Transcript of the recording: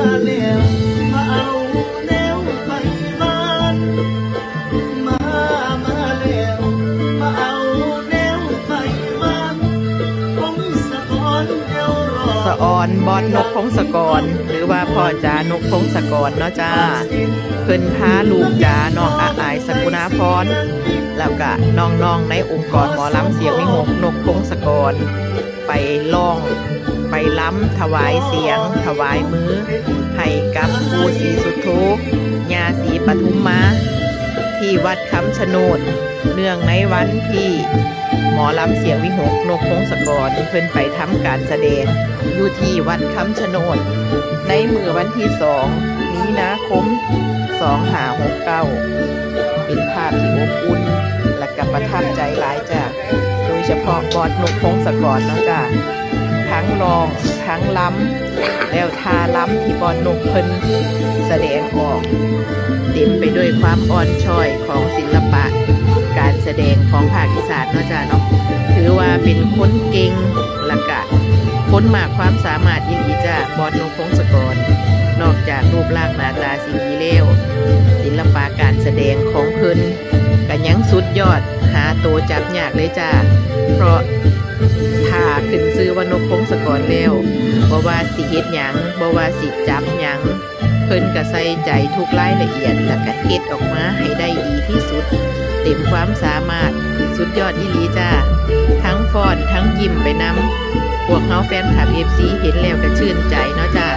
ມາແລ້ວ ມາເອົາແນວໄປຫວານ ມາ ມາແລ້ວ ມາເອົາແນວໄປຫວານ ພົງສະກອນແນວຮ້ອງ ສະອອນ ບອດ ນົກ ພົງສະກອນ ຫຼືວ່າພໍ່ຈາ ນົກ ພົງສະກອນເນາະຈ້າ. ເພິ່ນພາລູກຈາ ນ້ອງອາອາຍ ສະກຸນາພອນ ແລ້ວກະນ້ອງໆໃນອົງກອນໝໍລຳສຽງວິຫົກ ນົກ ພົງສະກອນ ໄປຮ້ອງ ໄປລຳຖວາຍສຽງ ຖວາຍມື ໃຫ້ກັບປູ່ສີສຸດໂທ ຍ່າສີປະທຸມມາ ທີ່ວັດຄຳຊະໂນດ ເນື່ອງໃນວັນທີ່ໝໍລຳສຽງວິຫົກ ນົກ ພົງສະກອນ ເພິ່ນໄປທຳການສະແດງຢູ່ທີ່ວັດຄຳຊະໂນດ ໃນມື້ວັນທີສອງ ມີນາຄົມ ສອງຫ້າຫົກເກົ້າ ເປັນພາບທີ່ອົບອຸ່ນ ແລະກະປະທັບໃຈຫຼາຍຈ້າ. ໂດຍສະເພາະບອດ ນົກ ພົງສະກອນເນາະຈ້າ ທັງຮ້ອງ ທັງລຳ ແລ້ວທ່າລຳທີ່ບອດ ນົກ ເພິ່ນສະແດງອອກ ເຕັມໄປດ້ວຍຄວາມອ່ອນຊ້ອຍຂອງສິລະປະການສະແດງຂອງພາກອີສານເນາະຈ້າເນາະ. ຖືວ່າເປັນຄົນເກັ່ງ ແລະກະຄົນມາກຄວາມສາມາດອີ່ຫຼີຈ້າ ບອດ ນົກ ພົງສະກອນ. ນອກຈາກຮູບຮ່າງໜ້າຕາຊິດີແລ້ວ ສິລະປະການສະແດງຂອງເພິ່ນ ກະຍັງສຸດຍອດ ຫາໂຕຈັບຍາກເລີຍຈ້າ. ເພາະຖ້າຂຶ້ນຊື່ວ່າ ນົກ ພົງສະກອນແລ້ວ ບໍ່ວ່າຊິເຮັດຫຍັງ ບໍ່ວ່າຊິຈັບຫຍັງ ເພິ່ນກະໃສ່ໃຈທຸກລາຍລະອຽດ ແລະກະເຮັດອອກມາໃຫ້ໄດ້ດີທີ່ສຸດ ເຕັມຄວາມສາມາດ ສຸດຍອດອີ່ຫຼີຈ້າ. ທັງຟ້ອນ ທັງຍິ້ມໄປນຳ ພວກເຮົາແຟນຄລັບ ເອັຟຊີ ເຫັນແລ້ວກະຊື່ນໃຈເນາະຈ້າ.